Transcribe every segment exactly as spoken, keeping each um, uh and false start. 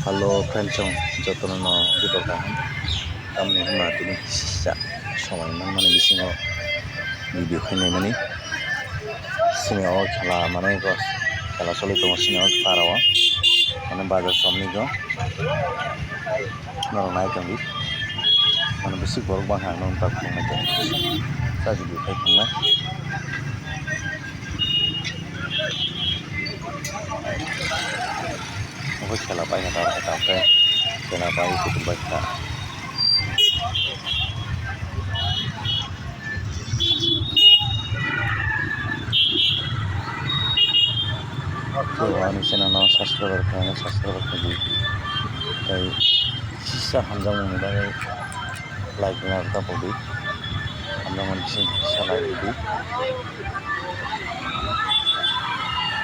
Hello friends, chwng jotono no jubor kaham. Tamni hwnba tini kisa somai manmani bisingo video khainai mani. Sini o khela manai ko khela choli tongo sini o para o. Mane bazar somni go. Norok nai tongdi. Mane bisi borok bangkha ang nong tak tongma tong. Sa video khai tongma. Obo khela pai kha, tar kha, tar khe khela pai kutung bai kha. Ani channel no subscribe khaina subscribe khaidi. Tei sisa hamjakmani bagwi like rwna rwkha pogdi. Hamjakmani bising sisa like rwdi.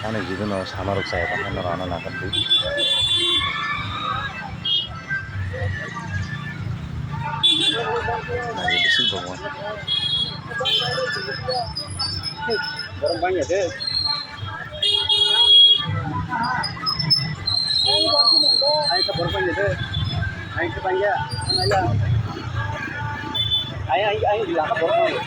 Ani video no sama rwk chaya tongkha norok ano nakardi. Nai bising tongo. Borok bangya se. Ai ka borok bangya se. Ai ka bangya. Ai ai ai la ka borok bangya.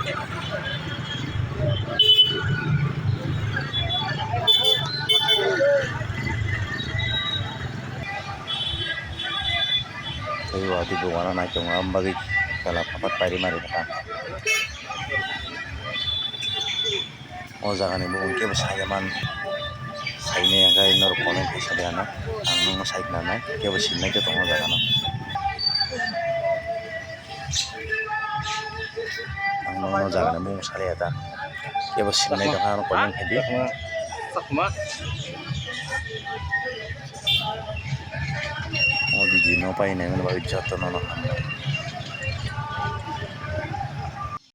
Tei watwi bo uanw naitongo, aboni bagwi chwla papat pairi mari kha. O jaga ni bumung kebo saiya man, saimanya khe norok comment khe sadi ano, ang nokno sai khna nai, kebo sinai khe tongo o jaga no. Ang nokno jaga ni bumung saliya ta, kebo sinai tongkha ano comment khe di. O video no painai mani bagwi jotono no hambai.